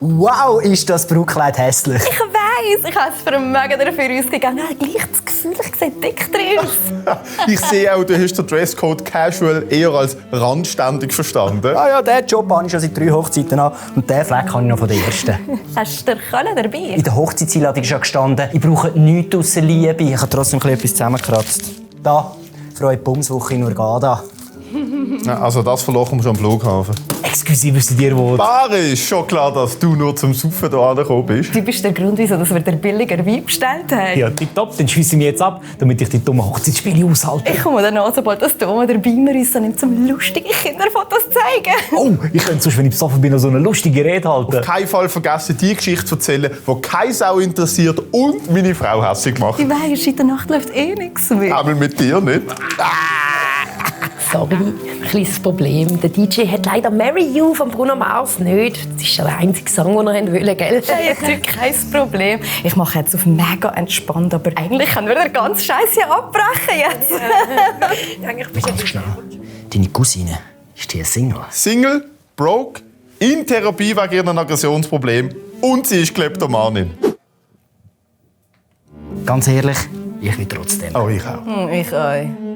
Wow, ist das Brautkleid hässlich. Ich weiss, ich habe es Vermögen dafür ausgegeben. Ich habe gleich das Gefühl, ich sehe dick drin aus. Ich sehe auch, du hast den Dresscode Casual eher als randständig verstanden. Ja, diesen Job habe ich schon seit 3 Hochzeiten an und diesen Fleck habe ich noch von der ersten. Hast du den Kohle dabei? In der Hochzeitseinladung ist ja gestanden, ich brauche nichts ausser Liebe. Ich habe trotzdem etwas zusammengekratzt. Da, Freude Bumswoche in Urgada. Ja, also das verlochen wir schon am Flughafen. Excuse, was dir wohl? Bari, ist schon klar, dass du nur zum Saufen hier angekommen bist. Du bist der Grund, wieso wir den billiger Wein bestellt haben. Ja, tipptopp, dann schiesse ich mich jetzt ab, damit ich die dummen Hochzeitsspiele aushalte. Ich komme dann an, sobald das Thomas der Beamer ist, und nimmt zum lustigen Kinderfotos zeigen. Oh, ich könnte sonst, wenn ich besoffen bin, noch so eine lustige Rede halten. Auf keinen Fall vergessen, die Geschichte zu erzählen, die keine Sau interessiert und meine Frau hässlich macht. Ich weiss, in der Nacht läuft eh nichts mehr. Aber mit dir nicht. Sorry, ein kleines Problem. Der DJ hat leider «Marry You» von Bruno Mars nicht. Das ist der einzige Song, den er wollte, gell? Hey, natürlich kein Problem. Ich mache jetzt auf mega entspannt, aber eigentlich können wir den ganzen Scheiß hier abbrechen jetzt. Eigentlich bist Ganz schnell. Deine Cousine, ist die ein Single? Single, broke, in Therapie wegen ihrem Aggressionsproblem und sie ist Kleptomanin. Ganz ehrlich, ich will trotzdem. Oh, ich auch. Ich auch.